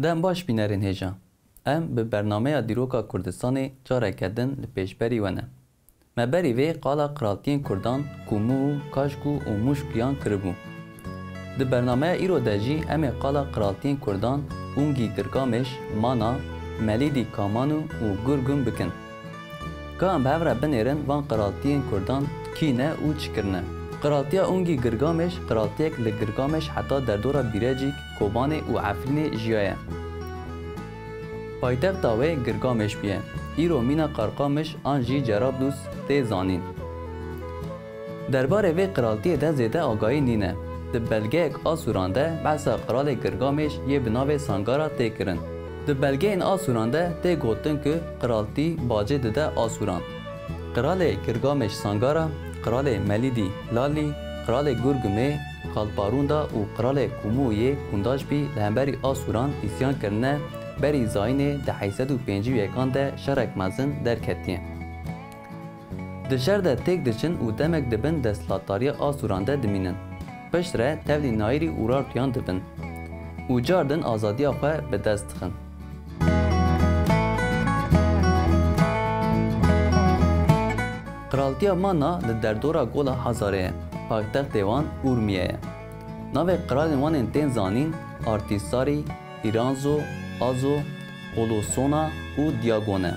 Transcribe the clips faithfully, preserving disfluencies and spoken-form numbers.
Dem baş bînerên hêja. Em bi bernameya Dîroka Kurdistanê careke din li pêşberî we ne. Me berî vê qala qiraltiyên Kurdan, Kûmû û Kaşkû û Mûşkiyan kiribû. Di bernameya îro de jî em ê qala qiraltiyên Kurdan, Ungî Girgamêş, Mana, Melîdî Kamanu û Gurgum bikin. Ka em bi hev re binêrin van qiraltiyên Kurdan kî ne û çi kirine. Qiraltiya Ungî Girgamêş qiraltiyek li Girgamêş heta derdora Bîrecîk, Kobanê û Efrînê jiyaye. Paytexta wê Girgamêş bûye. Îro mîna Qarqamiş an jî Cerablus tê zanîn. Derbarê vê qiraltiyê de zêde agahî nîne. Di belgeyek Asûran de behsa qiralê Girgamêş yê bi navê Sangara tê kirin. Di belgeyên Asûran de tê gotin ku qiraltî bacê dide Asûran. Qiralê Girgamêş Sangara, qiralê Melîdî Lalî, qiralê Gurgumê Kalparûnda û qiralê Kûmû yê Kûndaşbî li hemberî Asûran îsyan kirine, berî zayînê di heyşt sed û pêncî û yekan de şerek mezin derketiye. Di şer de têk diçin û demek di bin desthilatdariya Asûran de dimînin. Piştre tevlî nayîrî Urartuyan dibin û cardin azadiya xwe bi dest dixin. Qiraltiya Mana li derdora Gola Hazarê ye. Paytextê wan Urmiye ye. Navê qiralên wan ên tên zanîn Artîsarî, Îranzo, Azo, Olosona û Diago ne.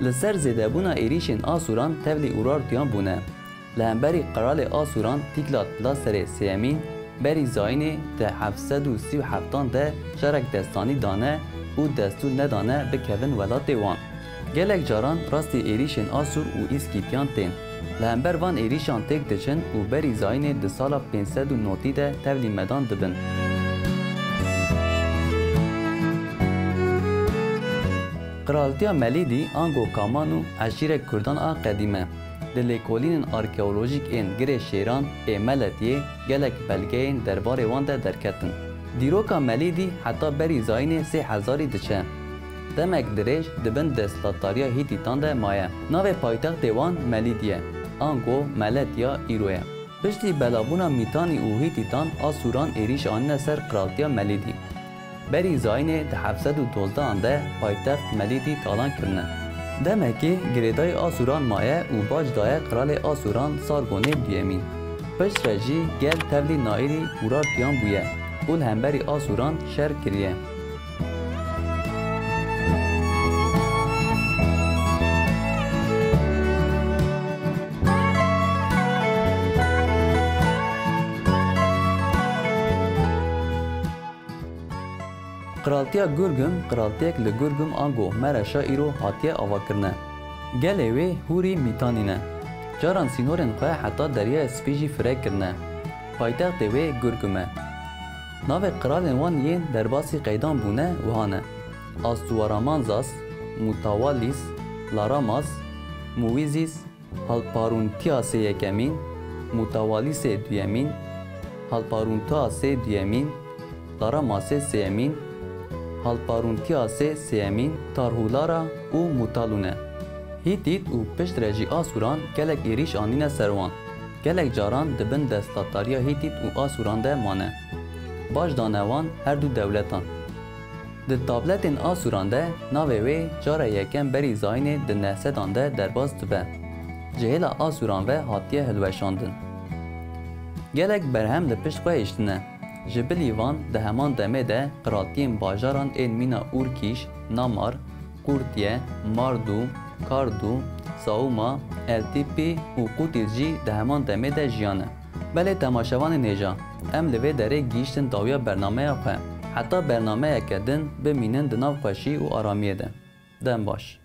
Li ser zêdebûna êrîşên Asûran tevlî Urartuyan bûne. Li hemberî qiralê Asûran Tîglat Laserê Sêyemîn berî zayînê di heft sed û sî û heftan de şerek destanî dane û destûr nedane bikevin welatê wan. Gelek caran rastî êrîşên Asûr û Îskîtiyan tên. Li hember van êrîşan têk diçin û berî zayînê di sala pênc sed û notî de tevlî medan dibin. Qiraltiya Melîdî ango Kaman û eşîrek Kurdan a qedîme. Di lêkolînên arkeolojîk ên Girê Şêran ê Meletiyê gelek belgeyên derbarê wan de derketin. Dîroka Melîdî heta berî zayînê sê hezarî diçe. Demek dirêj di bin desthilatdariya Hîtîtan de maye. Navê paytextê wan Melîdî ye, ango Meletiya îro ye. Piştî belavbûna Mîtanî û Hîtîtan, Asûran êrîş anîne ser qiraltiya Melîdî. Berî zayînê di heft sed û dozdehan de paytext Melîdî talan kirine. Demekê girêdayî Asûran maye û bac daye qiralê Asûran Sargonê duyemîn. Piştre jî gel tevlî nayîrî Urartuyan bûye û li hemberî Asûran şer kiriye. Qiraltiya Gurgum, qiraltiyek li Gurgum ango Mereşa îro hatiye avakirine. Gelê wê Hûrî Mîtanî ne. Caran sînorên xwe heta Deryaya Spî jî fireh kirine. Paytextê wê Gurgum e. Navê qiralên wan yên derbasî qeydan bûne wiha ne: Astuaramanzas, Mutawalîs, Laramas, Muwîzîs, Halparûntiyasê yekemîn, Mutawalîsê duyemîn, Halparûntiyasê duyemîn, Laramasê sêyemîn, Halparûntiyasê sêyemîn, Tarhûlara û Mutalû ne. Hîtît û piştre jî Asûran gelek êrîş anîne ser wan. Gelek caran di bin desthilatdariya Hîtît û Asûran de mane. Baş dane wan her du dewletan. Di tabletên Asûran de navê wê cara yekem berî zayînê di neh sedan de derbas dibe. Ji hêla Asûran ve hatiye hilweşandin. Gelek berhem li pişt xwe hiştine. Ji bilî van di heman demê de qiraltiyên bajaran ên mîna Ûrkîş, Namar, Qurtiye, Mardû, Kardû, Saûma, Eltîpî û Qutîz jî di heman demê de jiyane. Belê temaşevanên hêja, em li vê derê gihîştin dawiya bernameya xwe. Heta bernameyeke din bimînin di nav xweşî û aramiyê de. Dem baş.